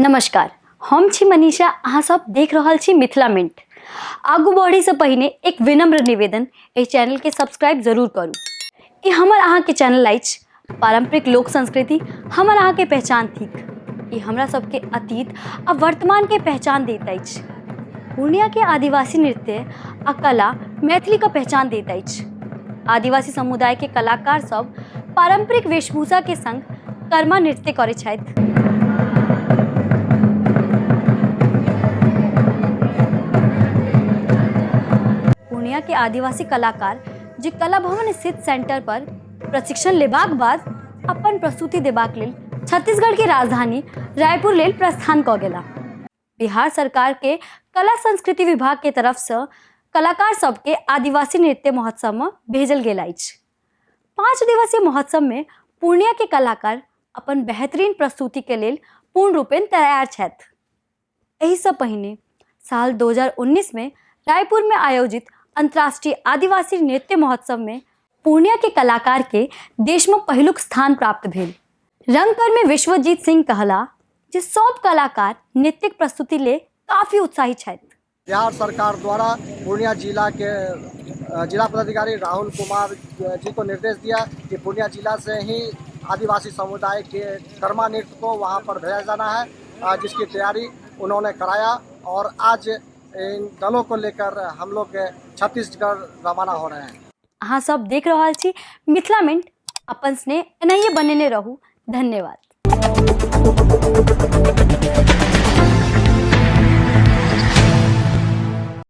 नमस्कार, हम छी मनीषा, अहाँ सब देख रहल छी मिथिला मिंट। आगू बढ़ैसँ पहिने एक विनम्र निवेदन, एहि चैनलके सब्सक्राइब जरूर करू। ई हमर अहाँके चैनल अछि। पारंपरिक लोक संस्कृति हमर अहाँके पहचान थिक। ई हमरा सबके अतीत आ वर्तमानके पहचान दैत अछि। पूर्णियाके आदिवासी नृत्य आ कला मैथिलीके पहचान दैत अछि। आदिवासी समुदायके कलाकार सब पारंपरिक वेशभूषाके संग कर्मा नृत्य करै छथि। पूर्णिया के आदिवासी कलाकार जे कला भवन स्थित सेंटर पर प्रशिक्षण लेबाक बाद अपन प्रस्तुति देबाक लेल छत्तीसगढ़ के राजधानी रायपुर लेल प्रस्थान कऽ गेला। बिहार सरकार के कला संस्कृति विभाग के तरफ से कलाकार सबके आदिवासी नृत्य महोत्सव में भेजल गेल अछि। 5 दिवसीय महोत्सव में पूर्णिया के कलाकार अपन बेहतरीन प्रस्तुति के लेल पूर्ण रूपेण तैयार छथि। एहिसँ पहिने साल 2019 में रायपुर में आयोजित अंतर्राष्ट्रीय आदिवासी नृत्य महोत्सव में पूर्णिया के कलाकार के देश में पहिलुक स्थान प्राप्त भेल। रंगकर्मी विश्वजीत सिंह कहला जे सब कलाकार नृत्यक प्रस्तुति ले काफी उत्साहित छथि। बिहार सरकार द्वारा पूर्णिया जिला के जिला पदाधिकारी राहुल कुमार जी को निर्देश दिया कि पूर्णिया जिला से ही आदिवासी समुदाय के कर्मा नृत्य को वहां पर भेजा जाना है, जिसकी तैयारी उन्होंने कराया और आज इन दलों को लेकर हम लोग छत्तीसगढ़ रवाना हो रहे हैं। अहाँ सब देख रहल छी मिथिला मिंट, अपन स्नेह एनाहिए बनेने रहू। धन्यवाद।